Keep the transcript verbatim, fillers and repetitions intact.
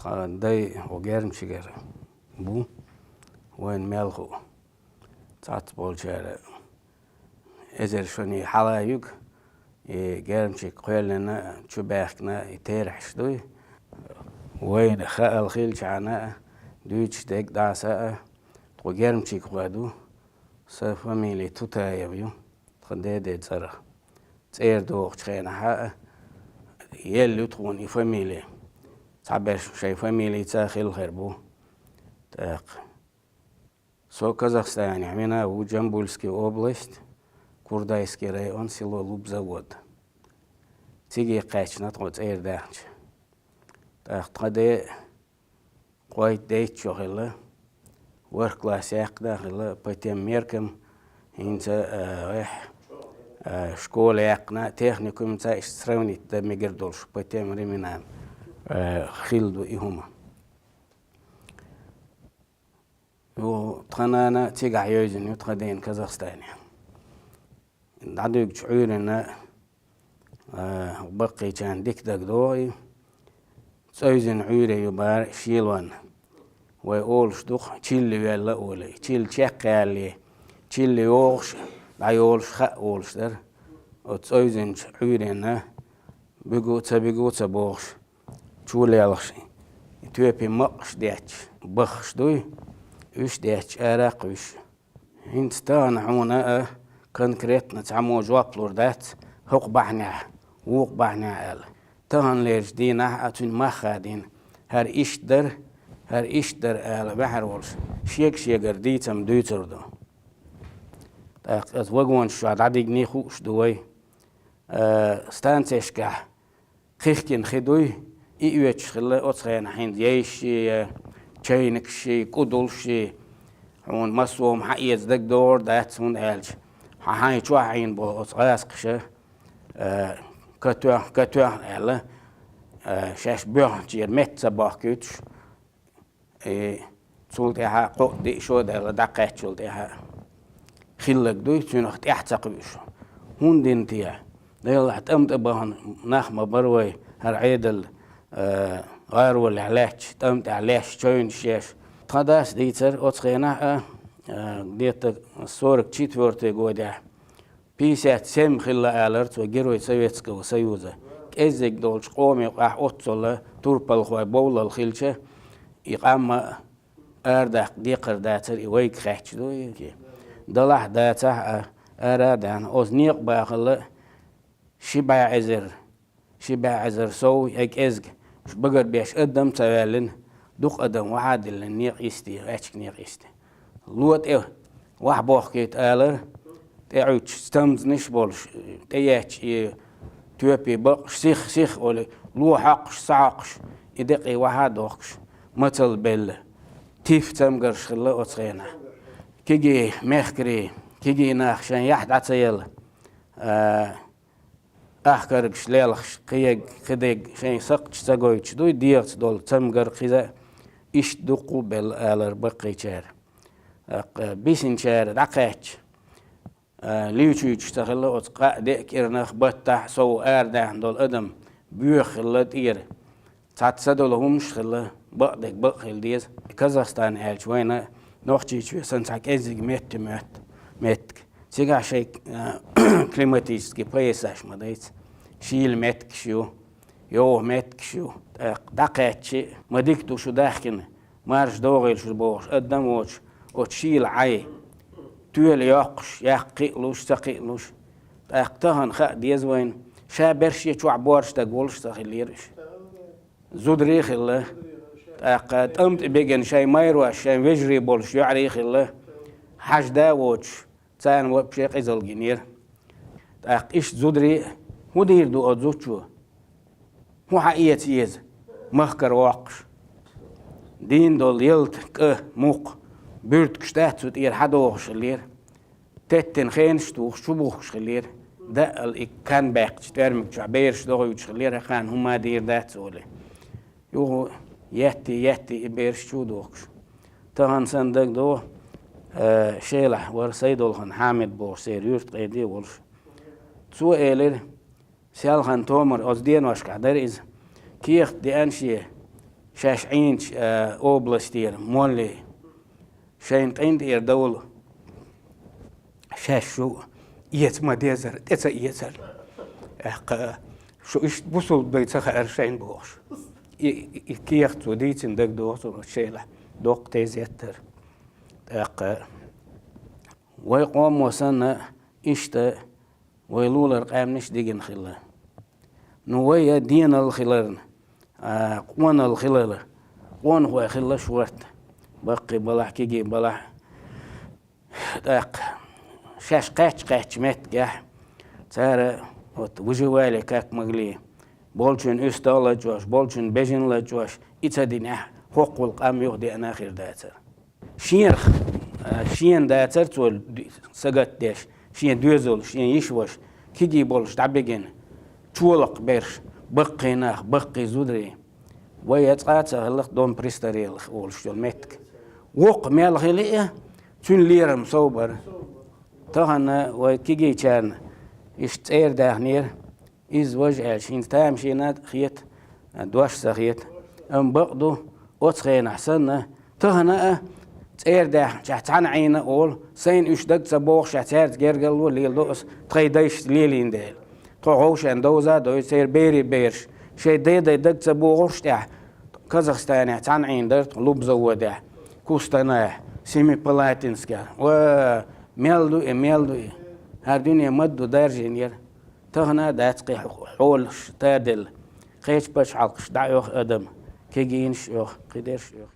Тхан дай гӀо гермчигара бу, вайн мел ху. Цац болчара эзар шони хьала юг, и гермчиг кхоьллина, чу баьхкина, и терахьаш дуй. Вайна хаал хилчана, дуьйцуш дег даса, тхо гермчиг хой ду, са фамилия Тутаев ю, тхан деде цӀара. ЦӀера дохучу хенахьа, елла ю тхуна и фамилия. Цхьаберш шайн фамилица хилла хир бу. ТӀаккха. Со Казахстанехь вина ву Джамбульский область, Курдайский район, село Лубзавод. Циге кхаьчна тхо цӀера даьхнача. ТӀаккха тхан де кхойт дейтта чо хилла, ворхӀ класс яьккхина хилла, по тем меркам, хӀинца, а, эхь, а, школа яьккхина, техникумца иштта сравнить дан мегар долуш, по тем временам, а, хилла ду и хӀума. Ю, тхан нана цигахь йовзина ю, тхан дена Казахстане. ДӀадуьгучу Ӏуьйранна, а, баккхийчарна дика дагадогӀу и. ЦӀойзина Ӏуьйре ю бара шелонна. Вай олуш ду-кх, чилла ваьлла а олий. Чилла чекхъяьллий, чилла йогӀуш, дӀайолуш хаьа олуш дара. Оцу цӀойзинчу Ӏуьйренна буьгу а ца буьгу а ца бохуш, чу лелхаш, и тоьпе макъаш детташ, баххаш дуй, уьш детташ аракх уьш. ХӀинца тахана хьуна а конкретно цхьаммо жоп лур дац, хӀокху бахьанехь, вукху бахьанехь аьлла. Таханлерчу дийнахь а цуьнан мах хадийна, хӀара иштта дара, хӀара иштта дара ала ваьхьар волуш, шега-шегара дийцам дуьйцур ду. ТӀаккха аса вагонаш чохь дӀадигний хууш ду вай. Э, станцешкахь кхихкина хи дуй, и оьцуш хилла оцу хенахь хӀинца ейшший, чайнакшший, кӀудулшший, хьуна массо а хӀума хьаэца дагадогӀур дац, хӀунда аьлча хьан хьайн чохь Ӏийна болу оцу гӀазакхаша, э, катоьхна, катоьхна аьлла, э, шаьш боьхначера метта ца бохкуьйтуш, И цул тӀаьхьа кхоъ-диъ шо а даьлла, дӀакхаьччул тӀаьхьа хилларг дуй, цуьнах тӀаьхьа ца кхуьуш. ХӀунда дина те? Делахь тӀам тӀе бахана нах ма бара вай, хӀара Ӏедал, а, гӀаролехь лаьтташ, тӀам тӀехь леш, чевнаш еш. Тхан дас дийцара оцу хенахь а, а, где-то сорок четвёртый годехь, пятьдесят семь хилла алара цо Герой Советского Союза. КӀеззиг долчу къоме юкъахь оццула турпалхой бовлал хилча, и къам а арадаккха декхар дацара, и вайга хаьтташ ду и. Далахь дацахь а, ара а даьхна, оцу некъа бахала ши бӀе эзар, ши бӀе эзар сов я кӀезга, уьш багарбеш адам ца ваьллина, дукха адам вахьа а диллина некъа йисте, гӀечка некъа йисте. Ло тӀе вахьа бохкийта алара, тӀеӀуьттуш стамзанаш а болуш, тӀеетташ и тоьпе бакъаш, сих, сих олий, ло хьокхуш, схьахьокхуш, и декъий вахьа а дохкуш, мацалла белла. Тиф цамгарш хилла оцу хенахь. Кегий мехкарий, кегий нах шайн яхь дӀа ца елла, а, ахкаргаш лелхаш, кхиег, кхидег шайн сакхташ ца гойтуш дуй, дегӀаца долу цамгар кхиза, иштта дуккха а белла алара баккхийчара. ТӀаккха бисинчара дӀакхаьчча, а, луьйчуьйтуш ца хилла оцу къа а, деа кӀирнах, баттахь а сов арадаьхна долу адам боьха хилла тӀера. Цхьацца долу хӀуманаш хилла, бакъдерг бакъ хила деза. Казахстан аьлча вайна Нохчийчоь санна цхьа кӀеззиг метта моьтту меттиг. Цигахь шайн, а, климатический поясаш ма дайца. Шийла меттигаш ю, йовха меттигаш ю. ТӀаккха дӀакхаьчча, ма дика ду шу даьхкина, марша догӀийла шу бохуш, адам воцуш, оцу шийла Ӏай тоьла йоккхуш, яккха кхиалуш, ца кхиалуш. ТӀаккха тахана хаа деза вайна, ша берш я чохь борша стаг волуш ца хиллера уьш. Зударий а хилла, тӀаккха тӀам тӀе бегина шайн майрош, шайн вежарий болуш йоӀарий а хилла, хьажа да а воцуш, царна вообще къизалла гинера. ТӀаккха иштта зударий а, хӀун дийр ду оцу зудчо? ХӀун хьаэца еза? Махкара воккхуш. Дийна долу ялта, кӀа, мукх, буьртигаш дац цу тӀера хьадохуш хиллера. Теттина хенаш а тухуш, чу бухкуш хиллера. Даъал и кан баьккхича, тӀоьрмиг чохь бераш догӀуьйтуш хиллера, хӀокхарна хӀумма дийр дац олий. Юха етти, етти и бераш чу а дохкуш. Тахана сан дагадогӀу, э, Шелахь вара Сайдолхан Хьамид бохуш, церан юьртан къеди а волуш. Цо элира, селхана томар оцу деношкахь дара иза. Кехат деана шен, Шаьш Ӏийначу, а, областера молле, шайна къинтӀера довла, шаьш шу эца ма дезара, тӀе ца эцара. ТӀаккха шу иштта бусулба дай ца хаьара шайна бохуш. И, и, и кехат цо дийцина дагадогӀу суна шелахь, доккха тезет дара. ТӀаккха вай къомо санна, иштта вай лулара къаьмнаш дигина хилла. Ну, вай я денал хиларна, а, къонал хиларна, къонахой хилла шорта. Баккхий балахь, кегий балахь. ТӀаккха шаьш кхаьчча-кхаьчча меттигехь, цара вот выживали как могли. Болчун уьстагӀ лачкъош, болчун бежан лачкъош, и ца динехь, хӀоккхул къам юха деана хир дацара. Шенах, а, шена дацара цо д-, сагатдеш, шен доьзал, шен йиш-ваша, кегий болуш дӀабигина, чолакх берш, баккхий нах, баккхий зударий. Вай я цкъа а ца хилла Дом престарелых олуш йолу меттиг. Воккха мел хили а, цуьнан лерам сов бара. Тахана вай кегийчарна иштта цӀера даьхнера, иза важа аьлча, хӀинца тамашийна хета, дош ца хета. Амма бакъ ду, оцу хенахь санна, тахана а цӀера даьхначохь цхьаьна Ӏийна олу, сайна уьш дага ца богӀушехь, цаьрца гергарло леладо аса, тхайн дайшца лелийна дела. Тхо гӀовшен довза а дой, церан берийн бераш, шайн ден дай дага ца богӀурш тӀехь, Казахстанехь цхьаьна Ӏийна дара тхо Лубзаводехь, Кустанахь, Семипалатинскехь. Ва, мел ду и, мел ду и. ХӀара дуьне ма-дду даржийнера. Тахана а дац кхин хьолаш таделла. Кхечу пачхьалкхаш дӀа оьху адам, кегийнаш оьху, кхидерш оьху.